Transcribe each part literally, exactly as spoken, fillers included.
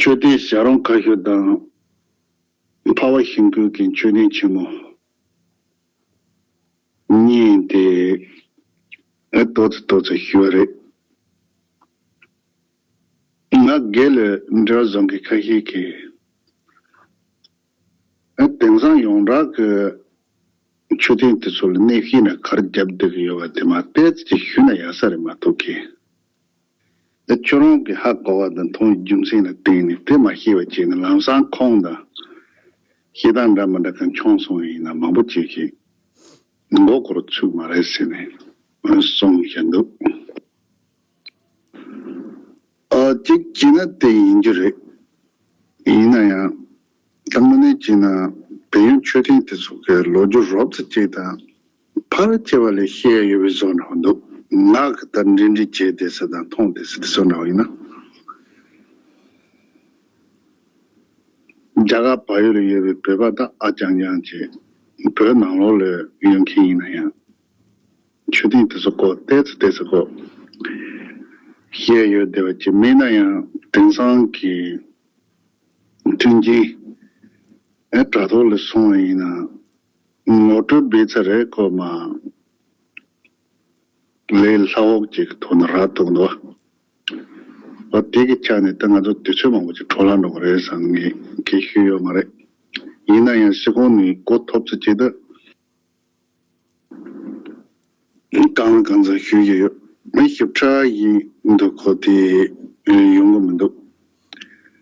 འཕྲོད་བསྟེན་བྱ་རུང་ཁ་ཤོར་དང་འཕགས་པ་ཤིང་ཀུན་གྱི་མཆོད་རྟེན་ཆེན་མོ་གཉིས་དེ་ཨེ་ཏོག་ཙམ་ཏོག་ཙམ་ཞུ་བ་རེད། ང་སྒེར་ལ་འབྲེལ་བ་བཟོ་མཁན་ཁ་ཤས་ཀྱིས་ཨེ་དེང་སང་ཡོངས་གྲགས་ཀྱི་མཆོད་རྟེན་དེ་ཚོ་ལ་གནས་བཤད་ན་ག་རེ་བརྒྱབ་བསྡད་ཀྱི་ཡོད་པ་དེ་མ་བལྟས་ཙམ་ཞུས་ན་ཡག་ས་རེད་མ་གཏོགས་ཀི། ད་ཁྱོད་རང་གིས་ཧ་གོ་བ་དང་མཐོང་བའི་རྒྱུ་མཚན་ལ་བརྟེན་ནས་དེ་མ་ཤེས་པ་བྱས་ནས་ལམ་སང་ཁོང་དང་བཤད་སྟངས་འདྲ་མི་འདྲ་གང་བྱུང་སོང་བ་ཡིན་ན་མང་པོ་ཅིག་གིས་མགོ་སྐོར་ཚུགས་མ་རེད་ཟེར་ནས་གསུངས་བཞག་འདུག་ཨ་གཅིག་བྱས་ན་དེ་ཡིན་རྒྱུ་རེད། ཡིན་ན་ཡང་། དང་པོ་ནས་བྱས་ན་བལ་ཡུལ་མཆོད་རྟེན་དེ་ཚོ་གི་ལོ་རྒྱུས་རོབ་ཙམ་ཅིག་དང་ཕལ་ཆེ་བ་ལས་ཤེས་ཡ་ཡོད་པའི་བཟོ་འདྲ་བོ་འདུག་ང་གི་ད་འབྲེལ་འདྲིས་བྱས་བསྡད་ས་དང་མཐོང་བསྡད་ས་དེ་ཚོ་འདྲ་བོ་ཡིན་ན། རྒྱ་གར་བལ་ཡུལ་ལ་ཡོད་པའི་བོད་པ་དང་ཨ་ཅང་ཅང་བྱས་བོད་ནང་ལོགས་ལ་ཡོད་མཁན་ཡིན་ན་ཡང་། མཆོད་རྟེན་དེ་ཚོ་སྐོར་ཏོག་ཙམ་ཏོག་ཙམ་སྐོར་ཤེས་ཡོད་བསྡད་པ་ཅིག་མིན་ན་ཡང་དེང་སང་གི་མཐུན་རྐྱེན་ཨེ་དྲ་ཐོག་ལ་སོང་བ་ཡིན་ན་ངོ་སྤྲོད་འབད་ཚར་རེད་ཁོ་མ་ལས་ལྷ་འོག་ཅིག་གི་ཐོག་ནས་རག་ཐུབ་འདུག་བ། དེ་གི་ཆ་ནས་ད་ང་ཚོ་དུས་ཚོད་མང་པོ་ཅིག་འཕྲོ་བརླག་འགྲོ་གི་རེད་བསམ་ངས་གལ་ཞུས་ཡོད་མ་རེད། ཡིན་ན་ཡང་སྤྱི་ཁོག་ནས་གོ་ཐོབ་ཚོད་ཅིག་ད། གང་ལ་གང་འཚམ་ཞུ་གི་ཡོད། མི་ཞིབ་ཕྲ་ཡིན་འདུག་གོ་དེ་ཡོང་གི་མི་འདུག་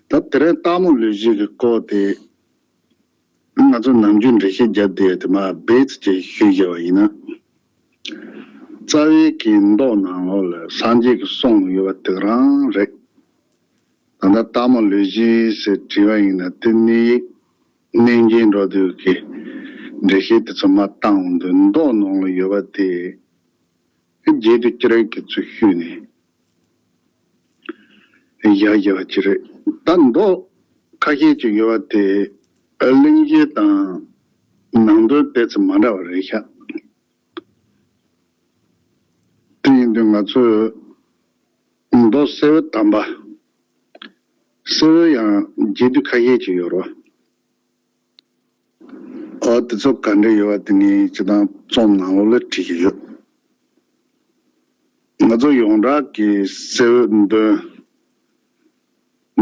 ད་དེ་རིང་སྟག་མོ་ལུས་སྦྱིན་གྱི་སྐོར་དེ་ང་ཚོ་ནམ་རྒྱུན་འགྲེལ་བཤད་རྒྱབ་བསྡད་ཡོད་དེ་མ་རྦད་ཅིག་ཞུས་བཞག་པ་ཡིན་ན། རྩ་བའི་གི་མདོ་ནང་ལོགས་ལ་སངས་རྒྱས་ཀྱི་གསུང་ཡོད་པ་དེ་རང་རེད། ད་ལྟ་སྟག་མོ་ལུས་སྦྱིན་ཟེར་བྲིས་པ་ཡིན་ན་དེ་ནི་གནས་འགྱེད་འགྲོ་དུས་ཀྱི་འགྲེལ་བཤད་དེ་ཚོ་མ་བཏང་འོང་དུས་མདོ་ནང་ལ་ཡོད་པ་དེ་རྒྱས་བསྡུས་ཅི་རིགས་ཀྱི་ཚུལ་ཞུས་ནས་བཞག་བཞག་པ་ཅི་རེད། ད་མདོ་ཁ་ཤས་ཅིག་ཡོད་པ་དེ་གླེང་གཞི་དང་ནང་དོན་དེ་ཚོ་མ་འདྲ་བ་རེད་ཤག་དེ་ཡིན་དུས་ང་ཚོས་མདོ་གསལ་བའི་དམ་པ། གསལ་བའི་ཡང་རྒྱས་བསྡུས་ཁ་ཤས་ཅིག་ཡོད་རེད། ཨོ་དེ་ཚོ་ག་འདྲ་ཡོད་པ་དེ་ངས་སྤྱི་བཏང་རྩོམ་ནང་ལོགས་ལ་བྲིས་ཀྱི་ཡོད། ང་ཚོ་ཡོངས་གྲགས་ཀྱི་གསལ་བའི་འདོན།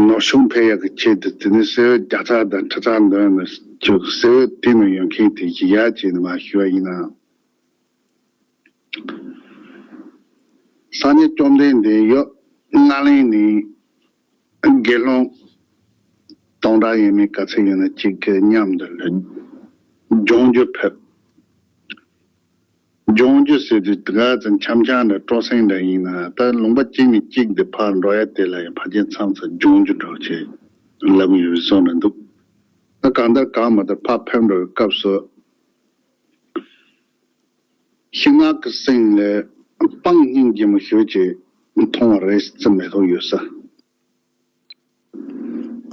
ནོར་ཕྱུགས་འཕེལ་ཡག་གི་ཆེད་དུ་དེ་ནས་གསལ་བའི་བརྒྱ་ཚར་དང་ཁྲི་ཚར་འདོན་ནས་ཅིག་གསལ་བའི་སྟེང་ནས་ཡོད་མཁན་དེ་ཞིག་ཡག་ཅིག་ནས་མ་ཞུ་བ་ཡིན་ན། སངས་རྒྱས་བཅོམ་ལྡན་འདས་ཡབ་ལྔ་ལེན་ནས་དགེ་སློང་སྟོང་ཕྲག་ཡས་མས་ག་ཚོད་ཡོད་ན་གཅིག་གི་མཉམ་དུ་ལ་ལྗོངས་རྒྱུ་ཕེབས། ལྗོངས་རྒྱུ་ཟེར་དུས་དེ་ག་ཚོད་འཆམ་འཆམ་འདྲ་སྤྲོ་སེང་འདྲ་ཡིན་ན་ད་ལུང་པ་གཅིག་ནས་གཅིག་དེ་ཕར་འགྲོ་ཡ་དེ་ལ་ཡང་ཕལ་ཆེར་མཚམས་མཚམས་ལྗོངས་རྒྱུ་འདྲ་བོ་ཅིག་ལབ་ཡོད་བཟོ་འདྲ་འདུག་ད་གང་ལྟར་གང་མ་ལྟར་ཕར་ཕེབས་འགྲོ་བའི་སྐབས་སུ། ཤིང་ནགས་ཀྱི་གསེང་ལས་སྤང་སྙིང་རྗེ་མོ་ཞེ་ཅིག་མཐོང་བ་རེད་ཙམ་མེ་ཏོག་ཡོད་ས།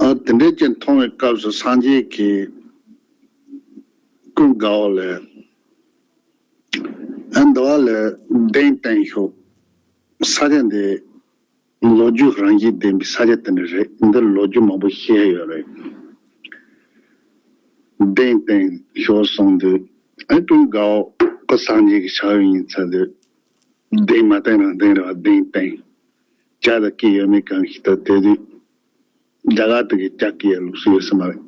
ཨ་དེ་འདྲའི་ཅིག་མཐོང་བའི་སྐབས་སུ་སངས་རྒྱས་ཀྱིས་ཀུན་དགའ་བོ་ལ་ཨ་འདི་བ་ལ་གདན་བཏིང་ཤོག་ས་ཆ་འདི་ལོ་རྒྱུས་རང་བཞིན་ལྡན་པའི་ས་ཆ་དེ་འདྲ་རེད། འདིར་ལོ་རྒྱུས་མང་པོ་བཤད་ཡོད་རེད། གདན་བཏིང་ཤོག་གསུངས་དུས་ཨ་ཀུན་དགའ་བོ་ཁོ་སངས་རྒྱས་ཀྱི་ཕྱག་དབང་ཡིན་ཚར་དུས་གདན་མ་བཏིང་རང་བཏིང་རེད་བ། གདན་བཏིང་ཇ་དང་སྐྱིད་ཡོད་མེད་གང་ཞིག་ད་དེ་དུས་རྒྱ་གར་དེ་གའི་ཇ་སྐྱིད་ཡ་ལུགས་སྲོལ་ཡོད་ས་མ་རེད།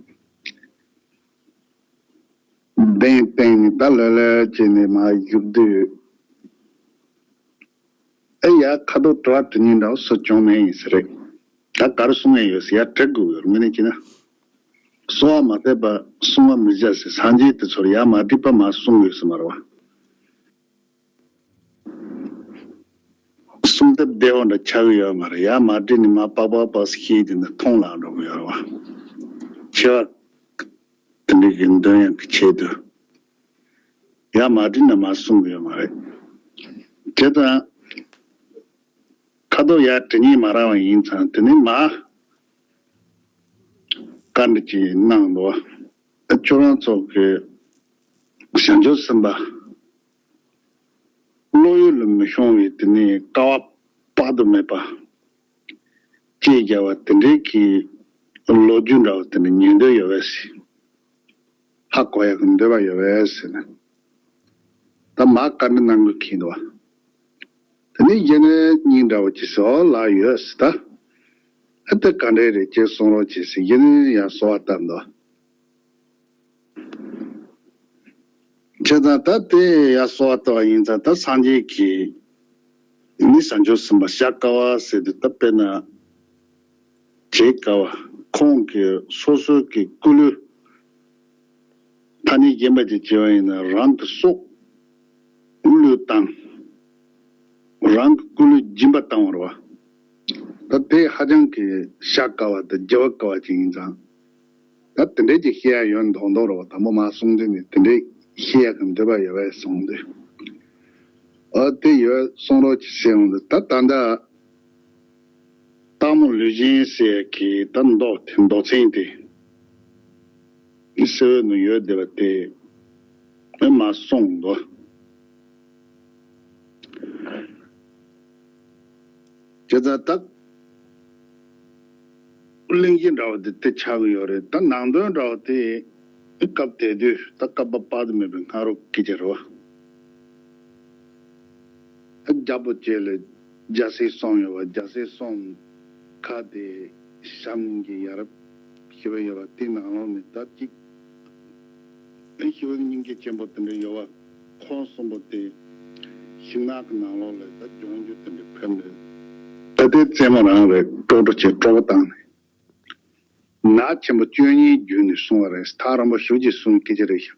གདན་བཏིང་ནས་ད་ལ་ལ་བྱས་ནས་མར་བཞུགས་དུས། ཨེ་ཡ་ཁ་ཐོག་དྲི་བ་དྲི་ཉན་འདྲ་བོ་སུ་བྱུང་མེད་ཡིན་ས་རེད། ད་ག་རེ་གསུང་ཡས་ཡོད་ཟེར་ཡ་དྲི་དགོས་ཡོད་རེད། དངོས་གནས་བྱས་ན། གསོལ་བ་མ་ཐེབས་པ་གསུང་བ་མི་བྱ་ཟེར། སངས་རྒྱས་དེ་ཚོར་ཡ་མ་དྲིས་པ་མ་གསུང་དགོས་ས་མ་རེད་བ། གསུང་ཐབས་བདེ་བོ་འདྲ་ཆགས་ཀྱི་ཡོད་མ་རེད། ཡ་མ་དྲིས་ནས་མ་པག་པག་པག་ཤེས་དེ་འདྲ་མཐོང་ལ་འགྲོ་གི་ཡོད་རེད་བ། ཆེ་བ། དེ་འདྲའི་གི་འདོན་ཡག་གི་ཆེད་དུ། ཡ་མ་དྲིས་ན་མ་གསུང་གི་ཡོད་མ་རེད། དེ་དང་། ཁ་ཐོག་ཡ་དྲི་ཉན་མ་རག་པ་ཡིན་ཙང་དེ་ནི་མ། བཀའ་འདྲི་ཅིག་གནང་འདུག་བ། ཁྱོད་རང་ཚོ་གི་བྱང་ཆུབ་སེམས་དཔའ། བློ་ཡུལ་ལ་མི་ཤོང་བའི་དེ་ནི་དཀའ་བ་དཔག་ཏུ་མེད་པ། སྐྱེས་རྒྱ་བ་དེ་འདྲའི་གི་ ལོ་རྒྱུས་འདྲ་བོ་དེ་འདྲ་ཉན་འདོད་ཡོད་པས་ཟེར། ཧ་གོ་ཡག་གི་འདོད་པ་ཡོད་པས་ཟེར་ནས། ད་མ་བཀའ་འདྲི་གནང་དགོས་ཁེལ་འདུག་བ། དེ་ནས་གཞི་ནས་སྙིང་འདྲ་བོ་ཅིག་ཟེར། ཨོ་ལགས་ཡོད་ཟེར་ད། ཨ་ད་ག་འདྲས་རེད་ཅེས་གསུང་རོགས་བྱེད་ཟེར། གཞི་ནས་ཡང་གསོལ་བ་བཏབ་འདུག། བྱས་ཙང་ད་དེ་ཡར་གསོལ་བ་བཏབ་པ་ཡིན་ཙང་ད་སངས་རྒྱས་ཀྱིས་ནི་བྱང་ཆུབ་སེམས་དཔའ་ཤཱཀྱ་ཐ་བ་ཟེར་དུས། ད་དཔེར་ན་བྱེད་དཀའ་བ། ཁོང་གིས་སོ་སོའི་གི་སྐུ་ལུས་ཐ་སྙད་གཞན་པ་ཅིག་བྱས་པ་ཡིན་ན་རང་གི་སྲོག་བློས་བཏང་། རང་གི་སྐུ་ལུས་སྦྱིན་པ་བཏང་བ་རེད་བ། ད་དེ་ཧ་ཅང་གི་བཤགས་དཀའ་བ་དང་བརྗེ་བ་དཀའ་བ་ཅིག་ཡིན་ཙང་། ད་དེ་འདྲས་ཀྱི་བཤད་ཡ་ཡོད་མདོག་མདོག་རེད་བ། དང་པོ་མ་གསུང་དུས་ནས་དེ་འདྲས་བཤད་ཡ་གི་འདོད་པ་ཡོད་པས་གསུངས་དུས། ཨ་དེ་ཡོད་གསུང་རོགས་ཀྱི་ཟེར་འོང་དུས། ད་ད་ལྟ་སྟག་མོ་ལུས་སྦྱིན་ཟེར་གི་ད་མདོ་དེ་མདོ་ཚན་དེ་གསལ་བའི་ནང་ཡོད་བསྡད་པ་དེ་མ་གསུངས་འདུག། བྱས་ཙང་ད་གླེང་གཞི་འདྲ་བོ་དེ་དེ་ཆགས་ཀྱི་ཡོད་རེད། ད་ནང་དོན་འདྲ་བོ་དེ་སྐབས་དེ་དུས་ད་སྐབས་བབ་དཔག་ཏུ་མེད་པའི་སྔ་རབས་སྐད་ཆ་རེད་བ། ད་རྒྱལ་པོ་བཅས་ལ་རྒྱལ་སྲིད་གསུམ་ཡོད་བ། རྒྱལ་སྲིད་གསུམ་ཁག་དེ་ཞབས་གཉིས་ཀྱི་ཡ་རབས་ཞེས་པ་ཡོད་བ། དེའི་ནང་ལོགས་ནས་ད་གཅིག་ཨེ་ཞི་བའི་སྙིང་རྗེ་ཆེན་པོ་དེ་འདྲ་ཡོད་བ། ཁོང་གསུམ་པོ་དེ་ཤིང་ནགས་ཀྱི་ནང་ལོགས་ལ་ད་ལྗོངས་རྒྱུ་དེ་འདྲ་ཕེབས་ནས། ད་ལྟའི་རྩེད་མོ་རང་རེད། ཀྲོག་ཀྲོ་བྱས་ཀྲོག་པོ་བཏང་ནས། ནག་ཆེན་པོ་བཅུ་གཉིས་བརྒྱུད་ནས་གསུངས་པ་རེད། ཐག་རིང་པོ་ཞེ་པོ་ཅིག་གསུངས་སྐད་ཆ་རེད་ཤག།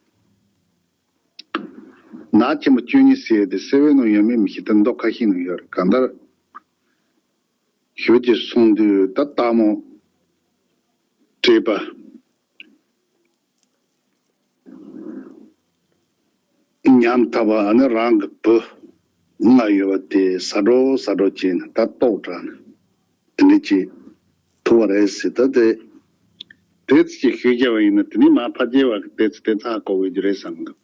ནག་ཆེན་པོ་བཅུ་གཉིས་ཟེར་དེ་གསལ་བའི་ནང་ཡོད་མེད་མི་ཤེས། ད་མདོ་ཁ་ཤས་ནང་ཡོད་རེད། གང་ལྟར་ཞེ་པོ་ཅིག་གསུངས་དུས་ད་སྟག་མོ་བྲེས་པ། ཉམ་ཐག་པ། ཨ་ནི་རང་གི་བུ་ལྔ་ཡོད་པ་དེ་ཟ་འགྲོ་ཟ་འགྲོ་བྱས་ནས་ད་ལྟོགས་དྲགས་ནས་དེ་འདྲ་ཅིག་ཐུག་པ་རེད་ཟེར། ད་དེ་དེ་ཅིག་ཞུས་བྱས་པ་ཡིན་ན་དེ་ནི་མ་ཕ་རྒྱལ་བ་གི་དེ་ཚོ་དེ་ཚོ་ཧ་གོ་དགོས་རྒྱུ་རེད་བསམ་གི་འདུག།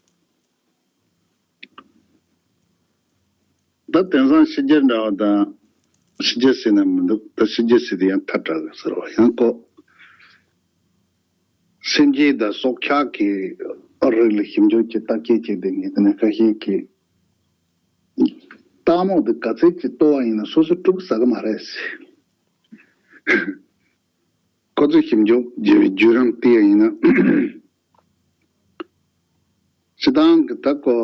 ད་དེང་སང་ཕྱི་རྒྱལ་འདྲ་བ་དང་། ཕྱི་རྒྱལ་ཟེར་ན་མི་འདུག། ད་ཕྱི་རྒྱལ་ཟེར་དུས་ཡང་ཐལ་དྲགས་ཟེར་བ་ཡང་གོ། སེམས་ཅན་དང་སྲོག་ཆགས་ཀྱི་རིགས་ལ་ཞིབ་འཇུག་གི་བརྟག་དཔྱད་བྱས་ཏེ་ངས་དེ་ནས་ཁ་ཤས་ཀྱིས་སྟག་མོ་འདི་ག་ཚད་ཀྱི་ལྟོ་བ་ཡིན་ན་སོ་སོ་དཀྲུག་ཟ་གི་མ་རེད་ཟེར། ཁོ་ཚོས་ཞིབ་འཇུག་བྱས་པའི་བརྒྱུད་རིམ་དེ་ཡིན་ན། སྤྱིར་བཏང་གི་ད་ཀོ་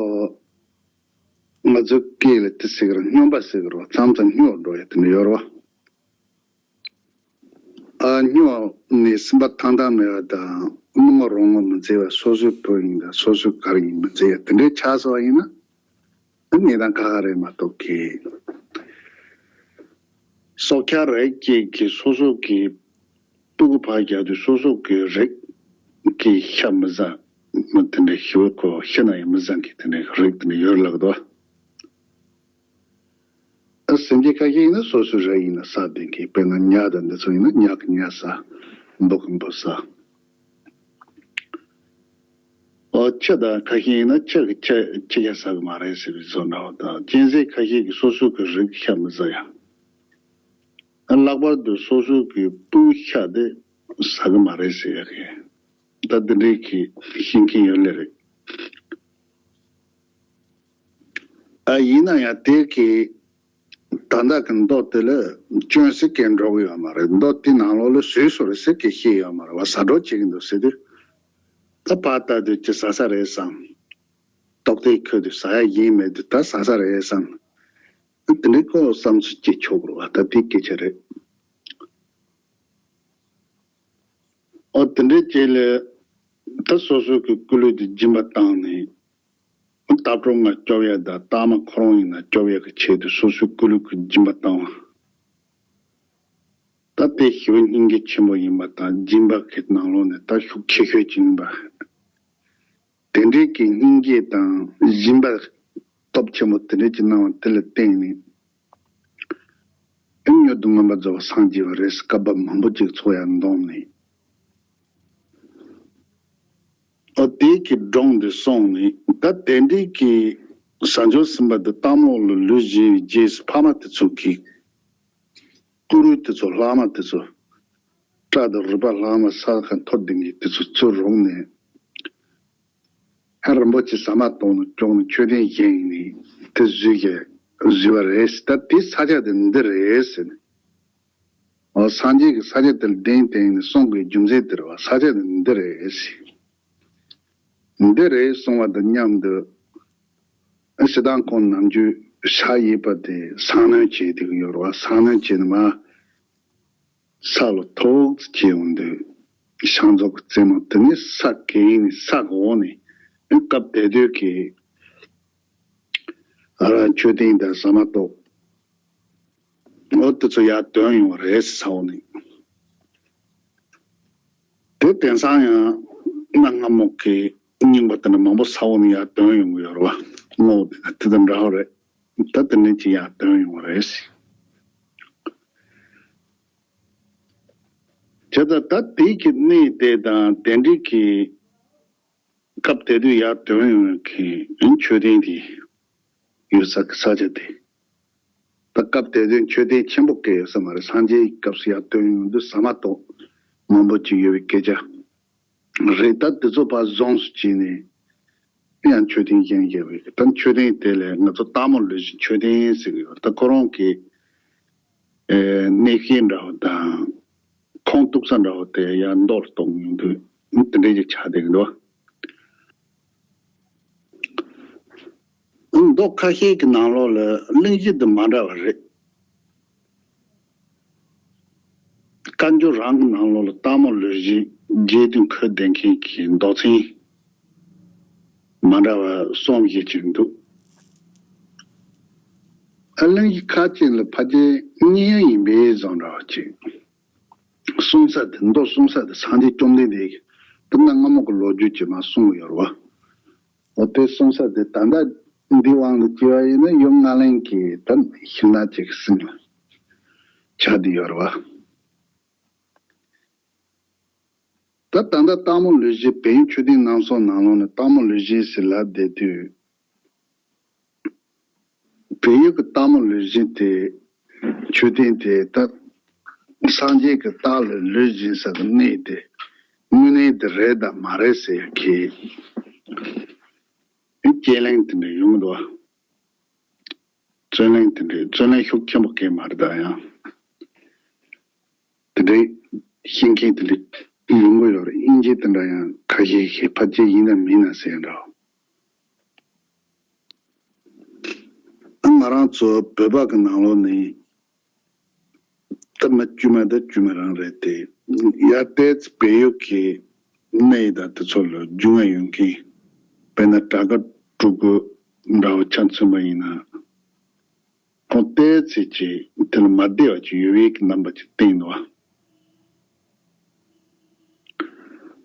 ང་ཚོའི་སྐད་ལ་དེ་ཟེར་གི་རེད། སྨྱོན་པ་ཟེར་གི་རེད། མཚམས་མཚམས་སྨྱོ་འགྲོ་ཡ་དེ་འདྲ་ཡོད་རེད་བ། ཨ་སྨྱོ་ནས་སེམས་པ་ཐང་ཐང་མེད་པ་དང་། རྨོངས་རོགས་ངོ་མི་འཛིན་པ། སོ་སོའི་བུ་ཡིན་དང་སོ་སོའི་ག་རེ་ཡིན་མི་འཛིན་ཡ་དེ་འདྲའི་ཆགས་སོང་བ་ཡིན་ན། ཨ་གནས་སྟངས་ཁག་ཁག་རེད་མ་གཏོགས་ཀི། སྲོག་ཆགས་རེ་གཅིག་གིས་སོ་སོ་གི་སྤུ་གུ་ཕར་རྒྱག་དུས་སོ་སོ་གི་རིགས་ཀྱི་ཤ་མི་ཟ། མི་དེ་འདྲ་ཞིག་གོ་ཤི་ན་ཡང་མི་ཟ་མཁན་དེ་འདྲ་རིགས་དེ་འདྲ་ཡོད་ལབ་འདུག། ཨ་སེམས་ཅན་ཁ་ཤས་ཡིན་ན་སོ་སོའི་རིགས་ཡིན་ན་ཟ་བསྡད་མཁན། དཔེར་ན་ཉ་དང་འདི་ཚོ་ཡིན་ན་ཉ་གི་ཉ་ཟ། འབུ་གི་འབུ་ཟ། ཨོ་ཁྱི་དང་ཁ་ཤས་ཡིན་ན་ཁྱི་གི་ཁྱི་ཁྱི་ཁྱི་ཟ་གི་མ་རེད་ཟེར་བའི་བཟོ་འདྲ་བ་དང་། གཅན་གཟན་ཁ་ཤས་ཀྱིས་སོ་སོ་གི་རིགས་ཤ་མི་ཟ་ཡ། ལྷག་པར་དུ་སོ་སོ་གི་སྤུ་གུ་ཤ་དེ་ཟ་གི་མ་རེད་ཟེར་ཡ་གི། ད་འདི་འདྲའི་གི་ཤེས་མཁན་ཡོད་ལེ་རེད། ཨ་ཡིན་ན་ཡང་དེ་གི་ད་ལྟ་གི་མདོ་དེ་ལ་སྐྱོན་ཟེར་མཁན་འགྲོ་གི་ཡོད་མ་རེད། མདོ་དེ་ནང་ལོགས་ལ་བཟོས་སོང་རེད་ཟེར་གི་བཤད་ཡོད་མ་རེད་བ། ཟ་འགྲོ་བྱེད་ཀྱི་འདུག་ཟེར་དུས། ད་ཕར་ལྟ་དུས་ཅི་ཟ་ས་རེད་བསམ། ལྟོགས་ལྟས་ཁོལ་དུས་ཟ་ཡ་ཡིན་མེད་དུས་ད་ཟ་ས་རེད་བསམ། དེ་འདྲའི་ཁོ་བསམ་ཚུལ་སྐྱེ་ཆོག་གི་རེད་བ། ད་དེ་སྐད་ཆ་རེད། ཨོ་དེ་འདྲའི་རྗེས་ལ་ད་སོ་སོ་གི་སྐུ་ལུས་དེ་སྦྱིན་པ་བཏང་ནས། ལྟ་གྲུབ་ལྔ་སྐྱོབ་ཡ་དང་ལྟག་མ་ཁོ་རང་ཡིན་ན་སྐྱོབ་ཡ་གི་ཆེད་དུ་སོ་སོའི་སྐུ་ལུས་ཀྱི་སྦྱིན་པ་བཏང་བ། ད་དེ་ཞི་བའི་སྙིང་རྗེ་ཆེན་པོ་ཡིན་པ་དང་། སྦྱིན་པ་གི་ནང་ལོགས་ནས་ད་ཤུགས་ཆེ་ཤོས་ཅིག་ཡིན་པ། དེ་འདྲའི་གི་སྙིང་རྗེ་དང་སྦྱིན་པ་སྟོབས་ཆེན་པོ་དེ་འདྲའི་ཅིག་གནང་བ་དེ་ལ་བརྟེན་ནས། ཨེ་མྱུར་དུ་མངོན་པར་རྫོགས་པར་སངས་རྒྱས་པ་རེད་ཟེར་སྐབས་བབ་མང་པོ་ཅིག་ཚོགས་ཡར་འདོན་ནས། ཨོ་དེ་གི་སྒྲུང་འདི་གསུངས་ནས། ད་དེ་འདྲའི་གི་བྱང་ཆུབ་སེམས་དཔའ་འདི་སྟག་མོ་ལ་ལུས་བཞེས་པའི་རྗེས་སུ་ཕ་མ་དེ་ཚོ་གི་སྐུ་རུས་དེ་ཚོ་ལྷག་མ་དེ་ཚོ་ རྟ་དང་རུས་པ་ལྷག་མ་ས་ཁ་འཐོར་ལྡིང་གི་དེ་ཚོ་ཚུར་རུང་ནས། ཧ་རིན་པོ་ཆེ་ཟ་མ་ཏོག་ནས་ཀྱོག་ནས་མཆོད་རྟེན་བཞེངས་ནས་དེ་བཟོས་ཀྱི་བཟོས་པ་རེད་ཟེར། ད་དེ་ས་ཆ་དེ་འདི་རེད་ཟེར་ནས། འོ་སངས་རྒྱས་ཀྱིས་ས་ཆ་དེར་གདན་བཏིང་ནས་གསུང་དགོས་རྒྱུ་མཚན་དེ་རེད་བ། ས་ཆ་དེ་འདི་རེད་ཟེར། འདི་རེད་གསུང་བ་དང་མཉམ་དུ། ཨ་སྤྱིར་བཏང་ཁོང་ནམ་རྒྱུན་ཕྱག་གཡས་པ་དེ་གསང་གནོན་བྱེད་དེ་ཡོད་རེད་བ། གསང་གནོན་བྱེད་ནས་མར་ས་ལ་ཐུག་བྱས་ཡོང་དུས། ཤངས་མཚོ་གི་རྩེ་མོ་དེ་ནས་ས་གན་ནས་ས་གི་འོག་ནས། ཨ་སྐབས་དེ་དུས་ཀྱི་ཨ་ར་མཆོད་རྟེན་དང་ཟ་མ་ཏོག་འོ་དེ་ཚོ་ཡར་ཐོན་ཡོང་བ་རེད་ཟེར་ས་འོག་ནས། དེ་དེང་སང་ཡང་གནའ་སྔ་མོ་གི་རྙིང་པ་དེ་འདྲ་མང་པོ་ས་འོག་ནས་ཡར་ཐོན་ཡོང་གི་ཡོད་རེད་བ། སྔོན་དེ་དང་འདྲ་བ་རེད། ད་དེ་ནས་ཅིག་ཡར་ཐོན་ཡོང་བ་རེད། བྱས་ཙང་ད་དེ་གི་གནས་དེ་དང་དེ་འདྲའི་གི་སྐབས་དེ་དུས་ཡར་ཐོན་ཡོང་མཁན་མཆོད་རྟེན་དེ་ཡོད་ས་གི་ས་ཆ་དེ། ད་སྐབས་དེ་དུས་མཆོད་རྟེན་ཆེན་པོ་གང་ཡོད་ས་མ་རེད། སངས་རྒྱས་ཀྱི་སྐབས་སུ་ཡར་ཐོན་ཡོང་དུས་ཟ་མ་ཏོག་མང་པོ་ཅིག་ཡོད་པའི་སྐད་ཆ་རེད། ད་དེ་ཚོ་ཕར་བཟུང་སུ་བྱས་ནས་ཡང་མཆོད་རྟེན་བཞེངས་བཞག་པའི། ད་མཆོད་རྟེན་དེ་ལ་ང་ཚོ་སྟག་མོ་ལུས་སྦྱིན་མཆོད་རྟེན་ཟེར་གྱི་ཡོད། ད་ཁོ་རང་གི་ཨེ་གནས་བཤད་འདྲ་བ་དང་། ཁོང་གཏུག་ས་འདྲ་བོ་དེ་ཡང་མདོ་ལ་གཏོང་ཡོང་དུས་དེ་འདྲའི་ཅིག་ཆགས་བསྡད་ཀྱི་འདུག་མདོ་ཁ་ཤས་ཀྱི་ནང་ལོགས་ལ་གླེང་གཞི་དེ་མ་འདྲ་བ་རེད། བཀའ་འགྱུར་རང་གི་ནང་ལོགས་ལ་སྟག་མོ་ལུས་སྦྱིན་རྗེ་བཙུན་ཁོ་བསྡད་མཁན་གྱི་མདོ་ཚན་མ་འདྲ་བ་གསུམ་བཞི་ཅིག་འདུག་ཨ་གླེང་གཞི་ཁ་ཅིག་ལ་ཕལ་ཆེར་གཉིས་ཡན་ཡིན་པའི་བཟོ་འདྲ་བ་ཅིག་གསུང་ས་དེ། མདོ་གསུང་ས་དེ་སངས་རྒྱས་བཅོམ་ལྡན་འདས་ཀྱིས་དེ་གནའ་སྔ་མོ་གི་ལོ་རྒྱུས་ཀྱི་མར་གསུངས་ཡོད་རེད་བ། འོ་དེ་གསུང་ས་དེ་ད་ལྟ་འདི་དབང་དུ་བྱས་པ་ཡིན་ན་ཡུལ་ལྔ་གླིང་གི་ད་ཤིང་ནགས་ཅིག་གི་གསེང་ལ་ཆགས་བསྡད་ཡོད་རེད་བ། ད་ད་ལྟ་སྟག་མོ་ལུས་སྦྱིན་བལ་ཡུལ་མཆོད་རྟེན་རྣམ་གསུམ་ནང་ལོགས་ནས་སྟག་མོ་ལུས་སྦྱིན་ཟེར་ལབ་བསྡད་དུས། བལ་ཡུལ་གྱི་སྟག་མོ་ལུས་སྦྱིན་དེ་མཆོད་རྟེན་དེ་ད་སངས་རྒྱས་ཀྱི་རྟགས་ལ་ལུས་སྦྱིན་ས་གི་གནས་དེ་དངོས་གནས་དེ་རེད་དམ་མ་རེད་ཟེར་ཡ་གི་དཔྱད་གླེང་དེ་འདྲ་ཡོང་གི་འདུག་བ། རྩོད་གླེང་དེ་འདྲ་རྩོད་གླེང་ཤུགས་ཆེན་པོ་གང་མ་རེད། ད་ཡང་དེ་འདྲའི་ཤེས་མཁན་དེ་འདྲ་ཡོང་གི་ཡོད་རེད། དབྱིན་ཇི་དེ་འདྲ་ཡང་ཁ་ཤས་ཤིག་ཕལ་ཆེར་ཡིན་ན་མིན་ན་ཟེར་འདྲ། ང་རང་ཚོ་བོད་པ་གི་ནང་ལོགས་ནས་ད་མི་དཀྱུས་མ་དང་དཀྱུས་མ་རང་རེད་དེ། ཡར་ཏོག་ཙམ་བལ་ཡུལ་གྱི་གནས་དང་དེ་ཚོ་ལ་རྒྱུས་མངའ་ཡོད་མཁན། དཔེར་ན་གྲྭ་སྐོར་སྤྲུལ་སྐུ་འདྲ་བོ་ཆ་མཚོན་པ་ཡིན་ན། ཁོང་ཏོག་ཙམ་ཅིག་དེ་ལ་མ་བདེ་བ་ཅིག་ཡོད་པའི་རྣམ་པ་ཅིག་བསྟན་འདུག་བ།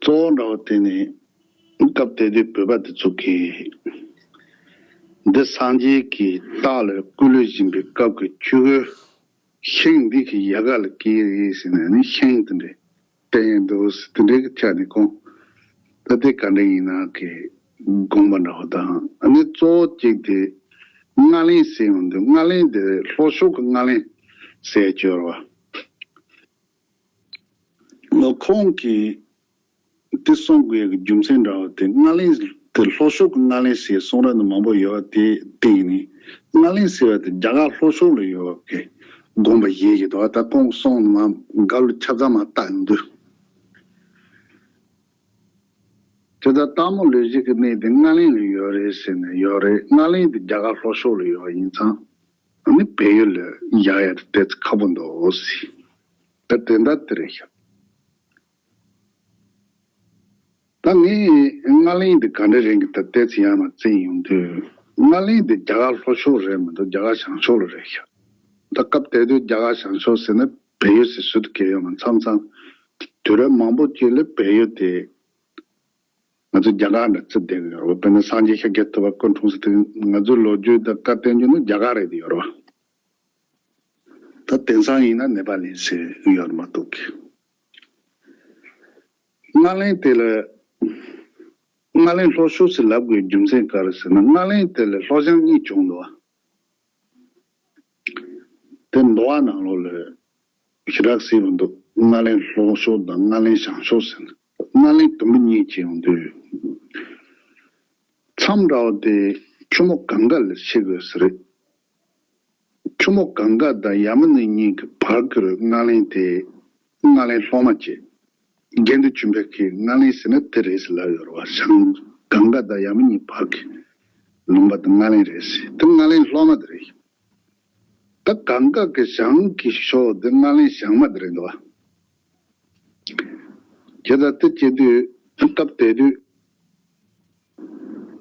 གཙོ་བོ་འདྲ་བོ་དེ་ནི་སྐབས་དེ་དུས་བོད་པ་དེ་ཚོ་གིས་འདི་སངས་རྒྱས་ཀྱི་རྟགས་ལ་སྐུ་ལུས་སྦྱིན་པའི་སྐབས་ཀྱི་ཆོས་གོས་ཤིང་འདི་གི་ཡལ་ག་ལ་བཀལ་རེད་ཟེར་ནས་ནི་ཤིང་དེ་འདྲ་བསྟན་འདུག་ཟེར། དེ་འདྲའི་ཆ་ནས་ཁོང་ད་ལྟའི་ག་འདྲ་ཡིན་ན་གི་དགོངས་པ་འདྲ་བོ་དང་། ཨ་ནི་གཙོ་བོ་གཅིག་དེ་ལྔ་གླིང་ཟེར་ཡོང་དུས། ལྔ་གླིང་དེ་ལྷོ་ཕྱོགས་ཀྱི་ལྔ་གླིང་ཟེར་གྱི་ཡོད་རེད་བ། ལོ་ཁོང་གིས་དེ་གསུང་དགོས་ཀྱི་རྒྱུ་མཚན་འདྲ་བོ་དེ། ལྔ་གླིང་དེ་ལྷོ་ཕྱོགས་ཀྱི་ལྔ་གླིང་ཟེར་གསུང་རབ་ནང་མང་པོ་ཡོད་པ་དེ་བལྟས་ནས། ལྔ་གླིང་ཟེར་བ་དེ་རྒྱ་གར་ལྷོ་ཕྱོགས་ལ་ཡོད་པའི་དགོངས་པ་བཞེས་ཀྱི་འདུག་ད་ཁོང་གསུང་མ་འགའ་ལོ་ཆ་ཚང་མ་བལྟ་ཡོང་དུས། དེ་ལྟར་སྟག་མོ་ལུས་སྦྱིན་གྱི་གནས་དེ་ལྔ་གླིང་ལ་ཡོད་རེད་ཟེར་ནས་ཡོད་རེད། ལྔ་གླིང་དེ་རྒྱ་གར་ལྷོ་ཕྱོགས་ལ་ཡོད་པ་ཡིན་ཙང་། ཨ་ནི་བལ་ཡུལ་ལ་བཞག་ཡ་དེ་ཏོག་ཙམ་ཁག་པོ་འདུག་ཟེར། ད་དེ་འདྲ་དེ་རེད་ཤག་ད་ངས་ལྔ་གླིང་འདི་ག་འདྲ་རེད་གི་ད་ལྟའི་ཚེ་ཡར་མར་བཙལ་ཡོང་དུས། ལྔ་གླིང་འདི་རྒྱ་གར་ལྷོ་ཕྱོགས་རེད་མི་འདུག་རྒྱ་གར་བྱང་ཕྱོགས་ལ་རེད་ཤག་ད་སྐབས་དེ་དུས་རྒྱ་གར་བྱང་ཕྱོགས་ཟེར་ན་བལ་ཡུལ་ཟེར་ཟུར་དུ་གས་ཡོད་མ། མཚམས་མཚམས་དུས་རབས་མང་པོ་ཅིག་ལ་བལ་ཡུལ་དེ་ང་ཚོ་རྒྱ་གར་འདྲ་བརྩི་བསྡད་ཀྱི་ཡོད་རེད། དཔེར་ན་སངས་རྒྱས་ཤཱཀྱ་ཐུབ་པ་སྐུ་འཁྲུངས་ས་དེ་ང་ཚོའི་ལོ་རྒྱུས་དང་བཀའ་བསྟན་འགྱུར་ནང་རྒྱ་གར་རེད་དེ་ཡོད་རེད་བ། ད་དེང་སང་ཡིན་ན་ནེ་པ་ལི་ཟེར་ཡོད་མ་གཏོགས་ཀྱི། ལྔ་གླིང་དེ་ལ་ལྔ་གླིང་ལྷོ་ཕྱོགས་ཟེར་ལབ་དགོས་རྒྱུ་མཚན་ག་རེ་ཟེར་ན། ལྔ་གླིང་དེ་ལ་ལྷོ་བྱང་གཉིས་བྱུང་འདུག་བ། དེ་འདུལ་བ་ནང་ལོགས་ལ་ཞེ་དྲག་གསལ་པོ་འདུག་ལྔ་ལེན་ལྷོ་ཕྱོགས་དང་ལྔ་ལེན་བྱང་ཕྱོགས་ཟེར་ན། ལྔ་ལེན་དུམ་བུ་གཉིས་ཅིག་ཡོང་དུས། མཚམས་འདྲ་བ་དེ་ཆུ་མོ་གངྒཱ་ལ་ཕྱེ་དགོས་ས་རེད། ཆུ་མོ་གངྒཱ་དང་ཡ་མུ་ནའི་གཉིས་ཀྱི་བར་གྱི་ལྔ་ལེན་དེ་ལྔ་ལེན་ལྷོ་མ་བྱས། དགེ་འདུན་ཆོས་འཕེལ་གྱིས་ལྔ་ལེན་ཟེར་ན་དེ་རེད་ཟེར་ལབ་ཡོད་རེད་བ། བྱང་གངྒཱ་དང་ཡ་མུ་ནའི་བར་གྱི་ལུང་པ་དེ་ལྔ་ལེན་རེད་ཟེར། དེ་ལྔ་ལེན་ལྷོ་མ་དེ་རེད། ད་གངྒཱ་གི་བྱང་གི་ཕྱོགས་དེ་ལྔ་ལེན་བྱང་མ་དེ་རེད་འདུག་བ། དེ་ལྟར་དེ་བྱེད་དུས་སྐབས་དེ་དུས།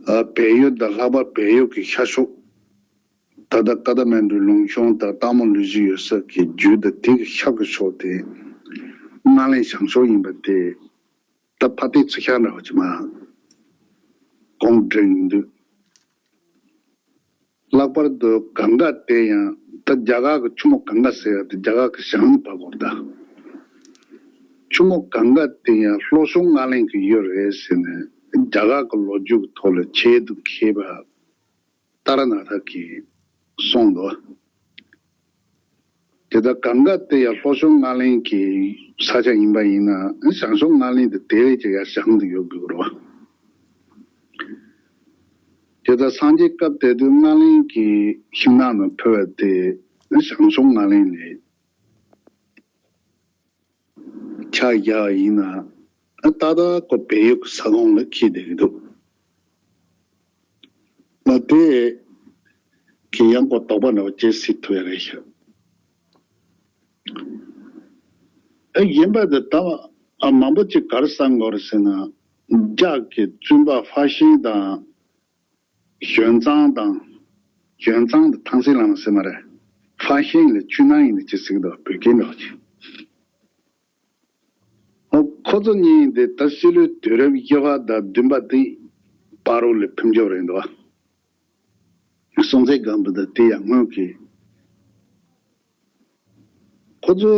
ཨ། བལ་ཡུལ་དང་ལྷག་པར་བལ་ཡུལ་གྱི་ཤར་ཕྱོགས། ད་ལྟ་ཀ་ཐ་མན་གྲུ་ལུང་གཤོང་དང་སྟག་མོ་ལུས་སྦྱིན་ཡོད་ས་གི་རྒྱུད་དང་དེ་གི་ཤར་གྱི་ཕྱོགས་དེ་ལྔ་ལེན་བྱང་ཕྱོགས་ཡིན་པ་དེ། ད་ཕ་སྟེགས་ཚུར་ཤར་འདྲ་བ་ཅིག་མ་གོང་འགྲིག་ཡིན་དུས། ལྷག་པར་དུ་གངྒཱ་དེ་ཡང་ད་རྒྱ་གར་གྱི་ཆུ་མོ་གངྒཱ་ཟེར་ཡ་དེ་རྒྱ་གར་གྱི་བྱང་ནས་བབས་པ་ད། ཆུ་མོ་གངྒཱ་དེ་ཡང་ལྷོ་ཕྱོགས་ལྔ་ལེན་གྱི་ཡུལ་རེད་ཟེར་ནས་རྒྱ་གར་གྱི་ལོ་རྒྱུས་ཀྱི་ཐོག་ལ་ཆེད་དུ་མཁས་པ་ཏཱ་ར་ནཱ་ཐ་གིས་གསུངས་འདུག་དེ་ལྟར་གངྒཱ་དེ་ཡང་ལྷོ་ཕྱོགས་ལྔ་ལེན་གྱི་ས་ཆ་ཡིན་པ་ཡིན་ན། བྱང་ཕྱོགས་ལྔ་ལེན་དེ་དེ་བས་ཀྱང་ཡར་བྱང་དུ་ཡོད་དགོས་རེད་བ། དེ་ལྟར་སངས་རྒྱས་སྐབས་དེ་དུས་ལྔ་ལེན་གྱི་ཤིང་ནགས་ནང་ཕུལ་བ་དེ་བྱང་ཕྱོགས་ལྔ་ལེན་ལས། ཆ་བཞག་པ་ཡིན་ན། ཨ། ཏག་ཏག་ཁོ་བལ་ཡུལ་གྱི་ས་ཁོངས་ལ་འཁེལ་བསྡད་ཀྱི་འདུག་ང་དེ་གི་ཡང་ཁོ་དོགས་པ་འདྲ་བ་སྐྱེ་སྲིད་ཐུབ་ཡ་རེད་ཤག་ཨ། ཡིན་པ་དེ་ད། ཨ། མང་པོ་ཅིག་ག་རེ་བསམ་དགོས་རེད་ཟེར་ན། རྒྱ་གི་བཙུན་པ་ཧྥ་ཤན་དང་། ཞོན་ཙང་དང་། ཞོན་ཙང་དེ་ཐང་སན་བླ་མ་ཟེར་མ་རེད། ཧྥ་ཤན་ལ་ཆུ་ནང་ཡིན་ནི་ཅི་ཟིག་འདུག་བོད་སྐད་འདྲ་བ་ཅིག་ཨོ། ཁོ་ཚོ་གཉིས་དེ་ད་སྲིད་བློན་དུས་རབས་བཞི་པ་དང་བདུན་པ་དེ་བར་རོ་ལ་ཕུན་ཚོགས་རེད་འདུག་བ། སྲོང་བཙན་སྒམ་པོ་དང་དེ་ཡང་སྔོན་གྱི། ཁོ་ཚོ་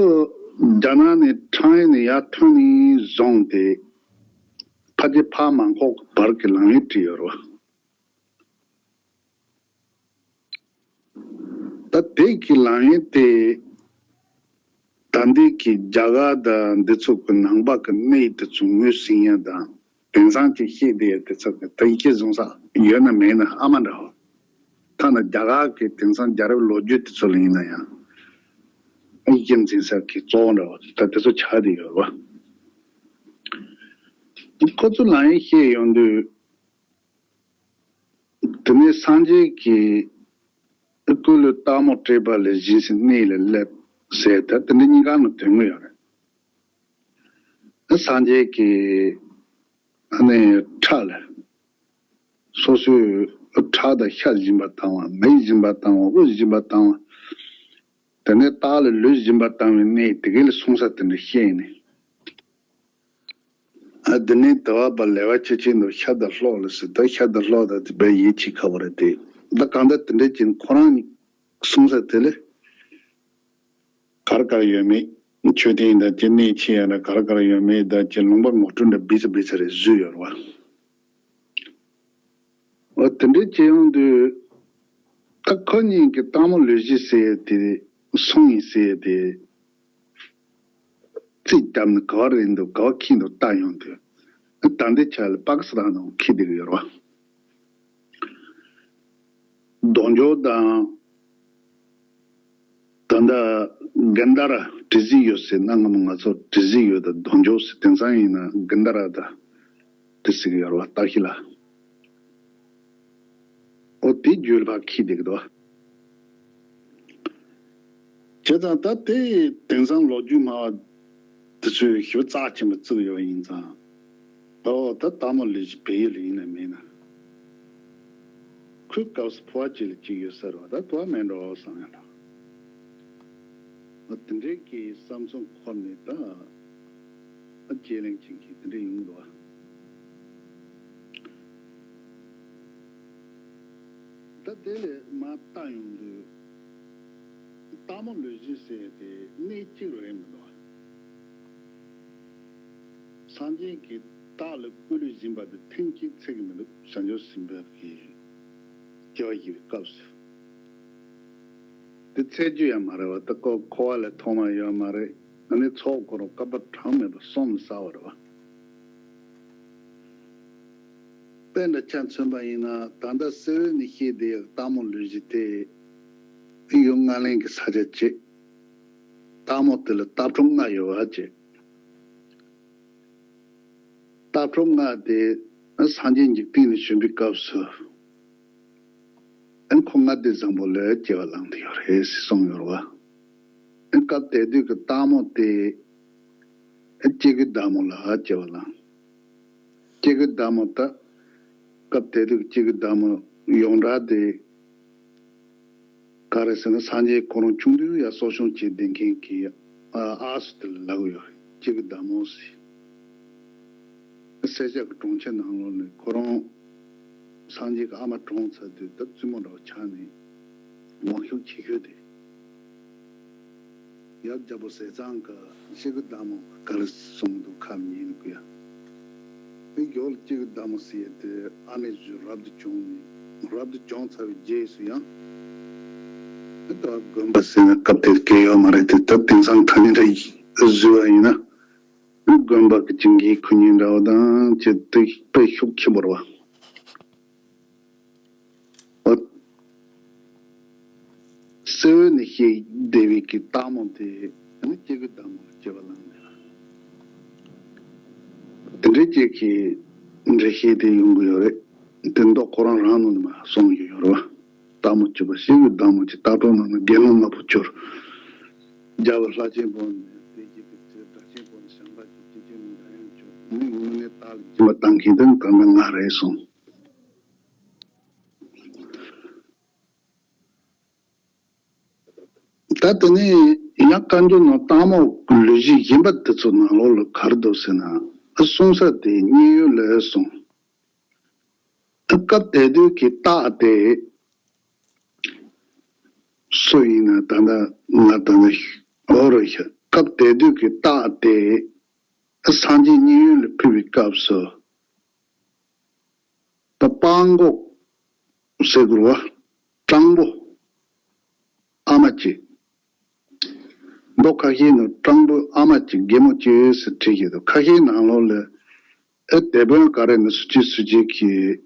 རྒྱ་ནག་ནས་ཁྲང་ཨན་ནས་ཡར་ཐོན་ནས་བཟུང་སྟེ། ཕལ་ཆེར་ཕར་མ་འཁོར་གྱི་བར་གྱི་ལམ་ཡིག་བྲིས་ཡོད་རེད་བ། ད་དེ་གི་ལམ་ཡིག་དེ། ད་འདི་གི་རྒྱ་གར་དང་འདི་ཚོ་གི་ནང་པ་གི་གནས་དེ་ཚོ་ངོས་ཟིན་ཡ་དང་། དེང་སང་ཅིག་བཤད་བསྡད་ཡ་དེ་ཚོ་གི་ད་ཡི་གེ་བཟུང་ས་ཡོད་ན་མེད་ན་ཨ་མ་འདྲ་བོ། ཐ་ན་རྒྱ་གར་གི་དེང་སང་རྒྱལ་རབས་ལོ་རྒྱུས་དེ་ཚོ་ལ་ཡིན་ན་ཡང་། ཡི་གེ་འཛིན་ས་གི་གཙོ་བོ་འདྲ་བོ་ད་དེ་ཚོ་ཆགས་བསྡད་ཡོད་རེད་བ། ཁོ་ཚོ་ལམ་ཡིག་བཤད་ཡོང་དུས། དེ་ནས་སངས་རྒྱས་ཀྱིས་སྐུ་ལུས་སྟག་མོ་སྤྲད་པ་ལས་བཞེངས་སའི་གནས་ལ་སླེབས་ཟེར། ད་དེ་འདྲ་གཉིས་ཀ་ནང་དོན་དངོས་ཡོད་རེད། སངས་རྒྱས་ཀྱིས་ཨ་ནི་ཁྲག་ལ། སོ་སོའི་ཁྲག་དང་ཤ་སྦྱིན་པ་བཏང་བ། མེ་སྦྱིན་པ་བཏང་བ། དབུ་སྦྱིན་པ་བཏང་བ། དེ་ནས་སྟག་ལ་ལུས་སྦྱིན་པ་བཏང་བའི་གནས་དེ་གའི་ལ་སོང་ས་དེ་འདྲ་བཤད་ནས། ཨ། འདི་ནས་དེ་བ་བ་ལེ་བ་ཆེ་ཆེ་འདུག་ཤ་དང་ལྷོག་ལ་ཟེར། ད་ཤ་དང་ལྷོག་ད་དེ་བས་ཡིད་ཆེས་ཁ་བོ་རེད་དེ། ད་གང་ལྟར་དེ་འདྲ་ཅིག་ཁོ་རང་གསུང་ས་དེ་ལས། གར་གར་ཡོད་མེད། མཆོད་རྟེན་དང་ཅི་གནས་ཆེ་ཡ་ན་གར་གར་ཡོད་མེད་དང་ཅི་ལུང་པ་ངོ་སྤྲོད་འདྲ་བི་ཚ་བི་ཚ་རེ་བཟོས་ཡོད་རེད་བ། འོ། དེ་འདྲ་བྱེད་ཡོང་དུས། ད་ཁོ་གཉིས་ཀྱི་སྟག་མོ་ལུས་སྦྱིན་ཟེར་ཡ་དེ། སྲུང་ཡིན་ཟེར་ཡ་དེ། རྩིས་བརྒྱབ་ནས་ག་བ་རེད་འདུག་ག་བ་འཁྱེར་འདུག་བལྟ་ཡོང་དུས། ད་འདི་ཆ་ལ་པ་ཀི་སི་ཐན་ནང་འཁྱེར་བསྡད་ཀྱི་ཡོད་རེད་བ། རྡོ་འཇོག་དང་། ད་ལྟ་གན་དྷ་ར་དྲི་ཟའི་ཡུལ་ཟེར་ན། སྔ་མོ་ང་ཚོ་དྲི་ཟའི་ཡུལ་དང་རྡོ་འཇོག་ཟེར། དེང་སང་ཡིན་ན་གན་དྷ་ར་དང་དེ་ཟེར་གྱི་ཡོད་རེད་བ། ཏ་ཤི་ལ། ཨོ། དེ་བརྒྱུད་ལ་ཕར་འཁྱེར་བསྡད་ཀྱི་འདུག་བྱས་ཙང་ད་དེ་དེང་སང་ལོ་རྒྱུས་སྨྲ་བ་དེ་ཚོས་ཞེ་པོ་རྩ་ཆེན་པོ་བརྩི་གི་ཡོད་ཡིན་ཙང་། ཨོ། ད་སྟག་མོ་ལུས་སྦྱིན་བལ་ཡུལ་ལ་ཡིན་ན་མིན་ན། ཁོའི་སྐབས་སུ་ཕོ་བ་གཅིག་ལ་གཅིག་ཡོད་ས་རེད་བ། ད་དུ་བ་མེད་འགྲོ་བསམ་ཡ་འདྲ། ཨ། དེ་འདྲའི་གི་བསམ་ཚུལ་འཁོར་ནས་ད། ཨ། དགེ་ལེགས་ཅན་གྱི་དེ་འདྲ་ཡོང་གི་འདུག་བ། ད་དེ་ལས་མར་བལྟ་ཡོང་དུས། སྟག་མོ་ལུས་སྦྱིན་ཟེར་དེ་གནས་གཅིག་རེད་མི་འདུག་བ། སངས་རྒྱས་ཀྱིས་སྟག་ལ་སྐུ་ལུས་སྦྱིན་པ་དེ་ཐེངས་གཅིག་ཚད་ཀྱི་མི་འདུག་བྱང་ཆུབ་སེམས་དཔའ་གི་སྐྱེ་བ་བཞེས་པའི་སྐབས་སུ། དེ་ཚད་རྒྱུ་ཡང་མ་རེད་བ། ད་ཁོ་འཁོར་བ་ལས་ཐོག་མ་ཡོད་མ་རེད། ཨ་ནི་ཚོགས་འཁོར་བ་བསྐལ་པ་གྲངས་མེད་པ་གསུམ་བསགས་པ་རེད་བ། དཔེ་འདྲ་ཆ་མཚོན་པ་ཡིན་ན། ད་ལྟ་གསེར་འོད་ནས་བཤད་བསྡད་ཡག་སྟག་མོ་ལུས་བཞི་དེ་ཡུལ་ལྔ་ལྷན་གྱི་ས་ཆ་གཅིག་སྟག་མོ་དེ་ལ་ལྟ་ཕྲུག་ལྔ་ཡོད་པ་བཅས། ལྟ་ཕྲུག་ལྔ་དེ་སངས་རྒྱས་འཇིག་རྟེན་ལ་བྱོན་པའི་སྐབས་སུ། ཨ་ཁོ་ལྔ་སྡེ་བཟང་པོ་ལ་སྐྱེ་བ་བླངས་ཏེ་ཡོད་རེད་ཟེར་གསུངས་ཡོད་རེད་བ། ཨ་སྐབས་དེ་དུས་ཀྱི་སྟག་མོ་དེ་ཨ་སྐྱེ་དགུའི་བདག་མོ་ལ་སྐྱེ་བ་བླངས། སྐྱེ་དགུའི་བདག་མོ་ད་སྐབས་དེ་དུས་ཀྱི་སྐྱེ་དགུའི་བདག་མོ་ཡོངས་གྲགས་དེ། ག་རེ་ཟེར་ན། སངས་རྒྱས་ཁོ་རང་ཆུང་དུས་ཡ་གསོ་སྐྱོང་བྱེད་བསྡད་མཁན་གྱི་ཨ་ཨ་སུ་དེ་ལ་ལབ་ཀྱི་ཡོད་རེད། སྐྱེ་དགུའི་བདག་མོ་ཟེར། སེར་སྐྱ་གི་གྲོང་ཁྱེར་ནང་ལོགས་ནས་ཁོ་རང་སངས་རྒྱས་ཀྱི་ཨ་མ་གྲོངས་ཚར་དུས་ད་བཙུན་མོ་འདྲ་བོ་ཆགས་ནས་དབང་ཤུགས་ཆེ་ཤོས་དེ། ཡབ་རྒྱལ་པོ་ཟས་གཙང་གི་སྐྱེ་དགུའི་བདག་མོ་ག་རེ་གསུངས་འདུག་ཁ་ཉན་དགོས་ཡ། དེ་མགྱོགས་ལ་སྐྱེ་དགུའི་བདག་མོ་ཟེར་ཡ་དེ་ཨ་ནེ་བཞུགས་རབ་ཏུ་བྱུང་ནས། རབ་ཏུ་བྱུང་ཚར་བའི་རྗེས་སུ་ཡང་། དེ་ལྟར་དགོན་པ་ཟེར་ན་སྐབས་དེར་སྐད་ཡོད་མ་རེད་དེ། ད་དེང་སང་ཐ་སྙད་འདྲ་བཟོས་པ་ཡིན་ན། དགོན་པ་གི་ཅིང་གིས་ཁུ་ཉིན་འདྲ་བོ་དང་བཅས་ཏེ་དཔེ་ཤུགས་ཆེན་པོ་རེད་བ། འོ། གསེར་འོད་ནས་བཤད་བསྡད་པའི་གི་སྟག་མོ་དེ་ནི་སྐྱེ་དགུའི་བདག་མོ་ལ་སྐྱེ་བ་བླངས་ནས། དེ་འདྲའི་ཅིག་གི་འགྲེལ་བཤད་དེ་ཡོང་གི་ཡོད་རེད། དེ་མདོ་ཁོ་རང་རང་ནང་ནས་མར་གསུངས་ཡོད་ཡོད་རེད་བ། སྟག་མོ་གཅིག་པ་སྐྱེ་དགུའི་བདག་མོ་གཅིག་སྟག་གྲོགས་རྣམས་ལ་དགེ་སློང་ལྔ་པོ་གྱུར། རྒྱལ་བ་ལྷ་ཆེན་པོ་ནས་དེ་རྗེས་ཀྱི་ཚེ་སྒྲ་ཆེན་པོ་ནས་བྱམས་པ་གྱུར། སྐྱེས་ཆེན་ནས་འཇམ་དབྱངས་གྱུར། མི་དངོས་གནས་སྟག་ལ་སྦྱིན་པ་བཏང་མཁན་དེ་ནི་ད་ལྟ་ང་རེད་གསུངས། ད་དེ་ནས་ཡང་བཀའ་འགྱུར་ནང་སྟག་མོ་གི་ལུས་གཞི་ཡིན་པ་དེ་ཚོ་ནང་ལོགས་ལ་ག་རེ་འདུག་ཟེར་ན། གསུང་ས་དེ་མཉན་ཡོད་ལ་གསུངས། སྐབས་དེ་དུས་ཀྱི་སྟག་དེ་སུ་ཡིན་ན། ད་ལྟ་ང་ད་ལྟ་འོ་རེད་ཤག་སྐབས་དེ་དུས་ཀྱི་སྟག་དེ་སངས་རྒྱས་མཉན་ཡོད་ལ་ཕེབས་པའི་སྐབས་སུ། ད་སྤྲང་པོ་ཟེར་དགོས་རེད་བ། སྤྲང་པོ་ཨ་མ་གཅིག་མདོ་ཁ་ཤས་ནང་སྤྲང་པོའི་ཨ་མ་གཅིག་རྒན་མོ་གཅིག་ཟེར་བྲིས་ཀྱི་འདུག་ཁ་ཤས་ནང་ལོགས་ལ་ཨེ་དེད་དཔོན་ག་རེ་ནི་སུ་གཅིག་སུ་གཅིག་གིས་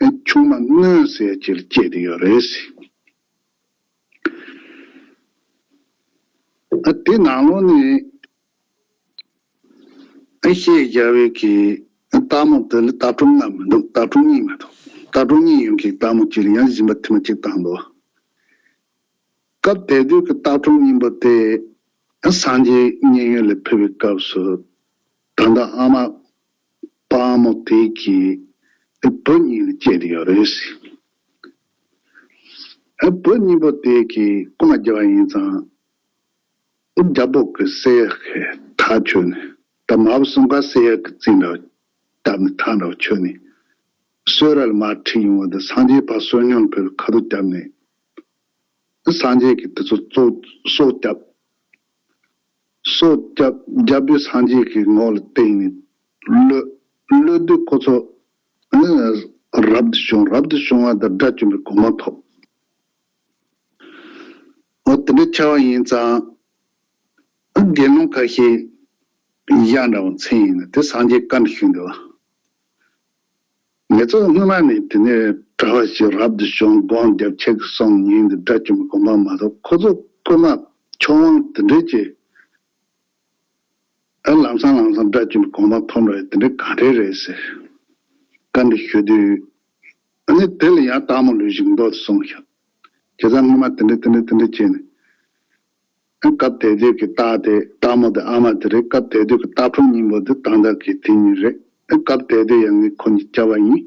ཨེ་ཆུང་མ་གནོན་ཟེར་ཡ་ཅིག་ལ་སྐྱེས་བསྡད་ཡོད་རེད་ཟེར། ཨ་དེ་ནང་ལོགས་ནས་ཨ་བཤད་རྒྱག་པའི་གི་སྟག་མོ་དེ་ལ་སྟག་ཕྲུག་ལྔ་མི་འདུག་སྟག་ཕྲུག་གཉིས་མ་གཏོགས། སྟག་ཕྲུག་གཉིས་ཡོད་མཁན་སྟག་མོ་གཅིག་ལ་ཡང་སྦྱིན་པ་ཐེངས་མ་གཅིག་བཏང་འདུག་སྐབས་དེ་དུས་ཀྱི་སྟག་ཕྲུག་གཉིས་པོ་དེ་སངས་རྒྱས་མཉན་ཡོད་ལ་ཕེབས་པའི་སྐབས་སུ། ད་ལྟ་ཨ་མ་སྤྲང་པོ་དེ་གི་བུ་གཉིས་ལ་སྐྱེས་ཏེ་ཡོད་རེད་ཟེར། བུ་གཉིས་པོ་དེ་གི་རྐུ་མ་བརྒྱབ་པ་ཡིན་ཙང་། རྒྱལ་པོ་གི་གསེར་གྱི་ཐག་ཆོད་ནས། ད་མ་བུ་གསུམ་ཀ་གསེར་གྱི་རྩི་འདྲ་བ་བཏབ་ནས་ཐག་འདྲ་བ་ཆོད་ནས། གསོལ་རས་ལ་མར་ཁྲིད་ཡོང་བ་དེ། སངས་རྒྱས་ཕར་བསོད་སྙོམས་ཕུལ་ཁ་ཐུག་བརྒྱབ་ནས། སངས་རྒྱས་ཀྱིས་དེ་ཚོ་སྲོག་སྲོག་བསྐྱབས། སྲོག་བསྐྱབས། བསྐྱབས་པས་སངས་རྒྱས་ཀྱི་ངོ་ལ་བལྟས་ནས་གློད། གློད་དུས་ཁོ་ཚོ་རབ་ཏུ་བྱུང་། རབ་ཏུ་བྱུང་བ་དང་དགྲ་བཅོམ་པའི་གོ་འཕང་ཐོབ། འོ་དེ་འདྲ་ཆགས་པ་ཡིན་ཙང་། དགེ་སློང་ཁ་ཤས་ཡ་འདྲ་བོ་མཚན་ཡིན་ན་དེ་སངས་རྒྱས་བཀའ་འདྲ་ཞུས་འདུག་བ། ངེད་ཚོ་སྔོན་མ་ནས་དེ་ནས་གྲྭ་བ་ཞིག་རབ་ཏུ་བྱུང་། སྒོམ་བརྒྱབ། ཆོས་གསུངས། ཉིན་དུ་དགྲ་བཅོམ་པའི་གོ་འཕང་མ་ཐོབ། ཁོ་ཚོ་ཁོ་མ་ཆོས་དབང་དེ་འདྲས་ཀྱི་ཨ་ལམ་སང་ལམ་སང་དགྲ་བཅོམ་པའི་གོ་འཕང་ཐོབ་འགྲོ་ཡ་དེ་འདྲས་ག་འདྲས་རེད་ཟེར་བཀའ་འདྲི་ཞུ་དུས། ཨ་ནི་དེ་ལ་ཡང་སྟག་མོ་ལུས་ཤིག་འདུག་གསུངས་ཤག་བྱས་ཙང་སྔོན་མ་དེ་འདྲས་དེ་འདྲས་དེ་འདྲས་བྱས་ནས། སྐབས་དེ་དུས་ཀྱི་སྟག་དེ། སྟག་མོ་དེ་ཨ་མ་དེ་རེད། སྐབས་དེ་དུས་ཀྱི་སྟག་ཕྲུག་གཉིས་པོ་དེ་ད་ལྟ་གི་དེ་གཉིས་རེད། སྐབས་དེ་དུས་ཡང་ངས་ཁོ་གཉིས་བསྐྱབས་པ་ཡིན།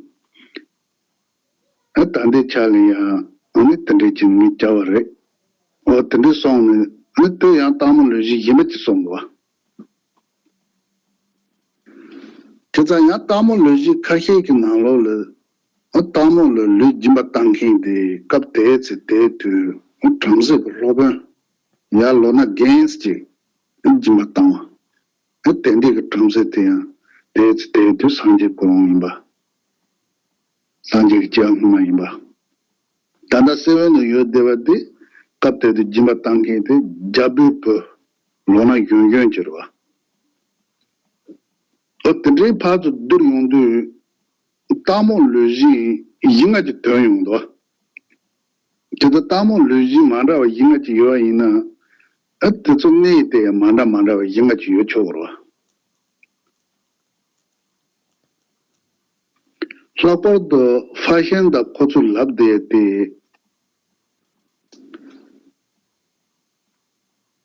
ད་ལྟའི་ཆ་ལ་ཡང་ཨ་ནི་དེ་འདྲས་ཀྱི་ངས་བསྐྱབས་པ་རེད། འོ་དེ་འདྲས་སོང་ནས་ཨ་ནི་དེ་ཡང་སྟག་མོ་ལུས་ཤིག་ཡིན་པ་ཅིག་གསུངས་འདུག་བ། བྱས་ཙང་ཡང་སྟག་མོ་ལུས་ཤིག་ཁ་ཤས་ཀྱི་ནང་ལོགས་ལ། ཨ་སྟག་མོ་ལ་ལུས་སྦྱིན་པ་བཏང་མཁན་དེ་སྐབས་དེའི་ཚེ་དེའི་དུས་ཨ་བྲམ་ཟེ་གི་སློབ་དཔོན་ཡར་ལོ་ན་རྒན་ཅིག་སྦྱིན་པ་བཏང་བ། ཨ་དེ་འདྲས་ཀྱི་བྲམ་ཟེ་དེ་ཡང་དེའི་ཚེ་དེའི་དུས་སངས་རྒྱས་ཁོ་རང་ཡིན་པ། སངས་རྒྱས་ཀྱི་སྐྱེ་བ་སྔོན་མ་ཡིན་པ། ད་ལྟ་གསེར་འོད་ནང་ཡོད་བསྡད་པ་དེ་སྐབས་དེ་དུས་སྦྱིན་པ་བཏང་མཁན་དེ་རྒྱལ་པོའི་བུ། ལོ་ན་གཞོན་གཞོན་གྱི་རེད་བ། ཨ་དེ་འདྲའི་ཕར་ཚུར་བསྡུར་ཡོང་དུས་སྟག་མོ་ལུས་སྦྱིན་ཡིན་ང་ཅིག་ཐོན་ཡོང་འདུག་དེ་ཚོ་སྟག་མོ་ལུས་སྦྱིན་མ་འདྲ་བ་ཡིན་ང་ཅིག་ཡོད་པ་ཡིན་ན། ཨ་དེ་ཚོ་གནས་དེ་ཡང་མ་འདྲ་མ་འདྲ་བ་ཡིན་ང་ཅིག་ཡོད་ཆོག་གི་རེད་བ། ལྷག་པར་དུ་ཧྥ་ཤན་དང་ཁོ་ཚོས་ལབ་བསྡད་དེ།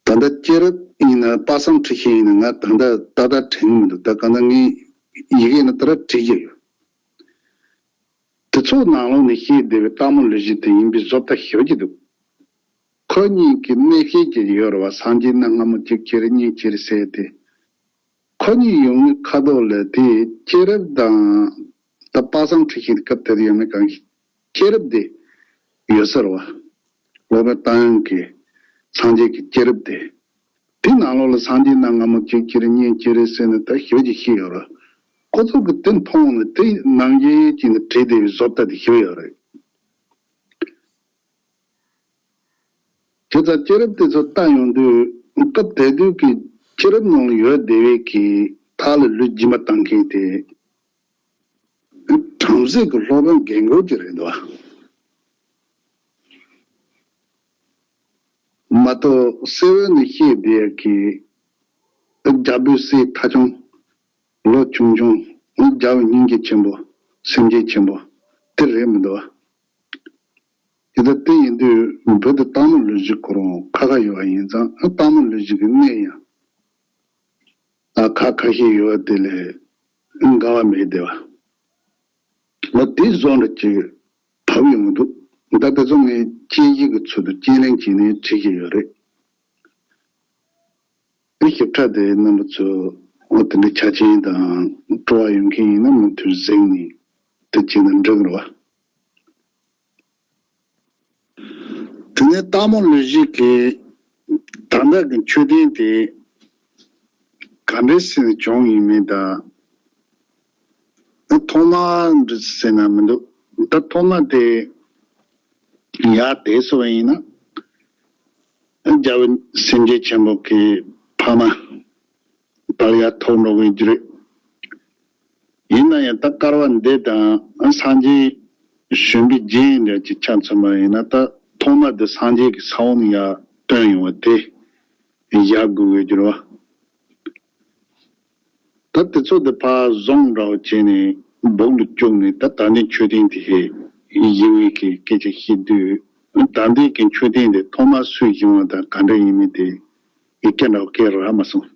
ད་ལྟ་སྐྱེས་རབས་ཡིན་ན་དཔག་བསམ་འཁྲི་ཤིང་ཡིན་ན་ང་ད་ལྟ་ཏག་ཏག་དྲན་གྱི་མི་འདུག་ད་ག་ན་ངས་ཡི་གེ་ནང་ལྟར་བྲིས་ཀྱི་ཡོད། དེ་ཚོ་ནང་ལོགས་ནས་བཤད་བསྡད་པའི་སྟག་མོ་ལུས་སྦྱིན་དེ་ཡིན་པའི་བཟོ་ལྟ་ཞེ་པོ་ཅིག་འདུག་ཁོ་གཉིས་ཀྱི་གནས་བཤད་ཅིག་ཡོད་རེད་བ། སངས་རྒྱས་གནས་སྔ་མོ་གཅིག་ཁྱེར་གཉིས་ཁྱེར་ཟེར་ཏེ། ཁོ་གཉིས་ཡོང་བའི་ཁ་ཐོག་ལ་དེ་སྐྱེས་རབས་དང་ད་དཔག་བསམ་འཁྲི་ཤིང་སྐབས་དེར་ཡོད་མེད་གང་ཤེས། སྐྱེས་རབས་དེ་ཡོད་ས་རེད་བ། སློབ་དཔོན་རྟ་དབྱངས་ཀྱི་སངས་རྒྱས་ཀྱི་སྐྱེས་རབས་དེ། དེ་ནང་ལོགས་ལ་སངས་རྒྱས་གནས་སྔ་མོ་གཅིག་ཁྱེར་གཉིས་ཁྱེར་ཟེར་ནས་ད་ཞེ་པོ་ཅིག་བཤད་ཡོད་རེད། ཁོ་ཚོ་གི་དེ་མཐོང་ནས་དེ་ནང་བཞིན་ཅིག་ནས་བྲིས་བསྡད་པའི་བཟོ་ལྟ་དེ་ཞེ་པོ་ཡོད་རེད། དེ་ལྟར་སྐྱེས་རབས་དེ་ཚོ་བལྟ་ཡོང་དུས་སྐབས་དེ་དུས་ཀྱི་སྐྱེས་རབས་ནང་ལ་ཡོད་བསྡད་པའི་གི་ཐག་ལ་ལུས་སྦྱིན་པ་བཏང་མཁན་དེ། བྲམ་ཟེ་གི་སློབ་དཔོན་རྒན་རྒོན་གྱི་རེད་འདུག་མ་གཏོགས་གསེར་འོད་ནས་བཤད་བསྡད་ཀྱི་རྒྱལ་པོའི་སྲས་ཐ་ཆུང་། ལོ་ཆུང་ཆུང་། རྒྱལ་བའི་སྙིང་རྗེ་ཆེན་པོ། སེམས་རྒྱ་ཆེན་པོ་དེ་རེད་མི་འདུག་དེ་ལྟར་དེ་ཡིན་དུས་བོད་དུ་སྟག་མོ་ལུས་སྦྱིན་ཁོ་རང་ཁ་ཁ་ཡོད་པ་ཡིན་ཙང་སྟག་མོ་ལུས་སྦྱིན་གྱི་གནས་ཡང་ཨ་ཁ་ཁ་ཤས་ཡོད་པ་དེ་ལས་འགལ་བ་མེད་བསྡད་པ། ལོ་དེ་བཟོ་འདྲ་ཅིག་བབས་ཡོང་གི་འདུག་ད་དེ་ཚོ་ངས་དཔྱད་གཞི་གི་ཚུལ་དུ་དཔྱད་གླེང་བྱས་ནས་བྲིས་ཀྱི་ཡོད་རེད། དེ་ཞིབ་ཕྲ་དེ་རྣམ་པ་ཚོ་འོ་དེ་འདྲའི་ཆ་རྐྱེན་དང་སྤྲོ་བ་ཡོད་མཁན་ཡིན་ན་མུ་མཐུད་གཟིགས་ནས་དེ་བྱས་ན་འགྲིག་རེད་བ། དེ་ནས་སྟག་མོ་ལུས་སྦྱིན་གྱི་ད་ལྟ་གི་མཆོད་རྟེན་དེ་ག་འདྲ་ཟེར་ནས་བྱུང་ཡིན་མིན་དང་། ཐོག་མ་འདྲ་ཟེར་ན་མི་འདུག་ད་ཐོག་མ་དེ་ཡར་དེད་སོང་བ་ཡིན་ན། རྒྱལ་བའི་སེམས་རྒྱ་ཆེན་པོ་གི་ཕ་མ་ཕར་ཡར་ཐོག་འགྲོ་གི་རྒྱུ་རེད། ཡིན་ན་ཡང་ད་བསྐལ་པ་འདི་དང་སངས་རྒྱས་གཞོན་པའི་རྗེས་འདྲ་ཅིག་ཆ་མཚོན་པ་ཡིན་ན་ད་ཐོག་མ་དེ་སངས་རྒྱས་ཀྱི་ས་བོན་ཡར་བཏོན་ཡོང་བ་དེ་བཞག་དགོས་ཀྱི་རེད་བ། ད་དེ་ཚོ་དེ་ཕར་བཟུང་འདྲ་བོ་བྱས་ནས་སྦུག་ལ་བཅུག་ནས་ད་ད་ལྟའི་མཆོད་རྟེན་དེ་ཞིག་ཡིན་པའི་གི་སྐད་ཆ་བཤད་དུས། ད་ལྟའི་གི་མཆོད་རྟེན་དེ་ཐོག་མ་སུས་བཞེངས་པ་དང་ག་འདྲ་ཡིན་མིན་དེ་ཡི་གེ་འདྲ་བོ་སྐད་རག་མ་སོང་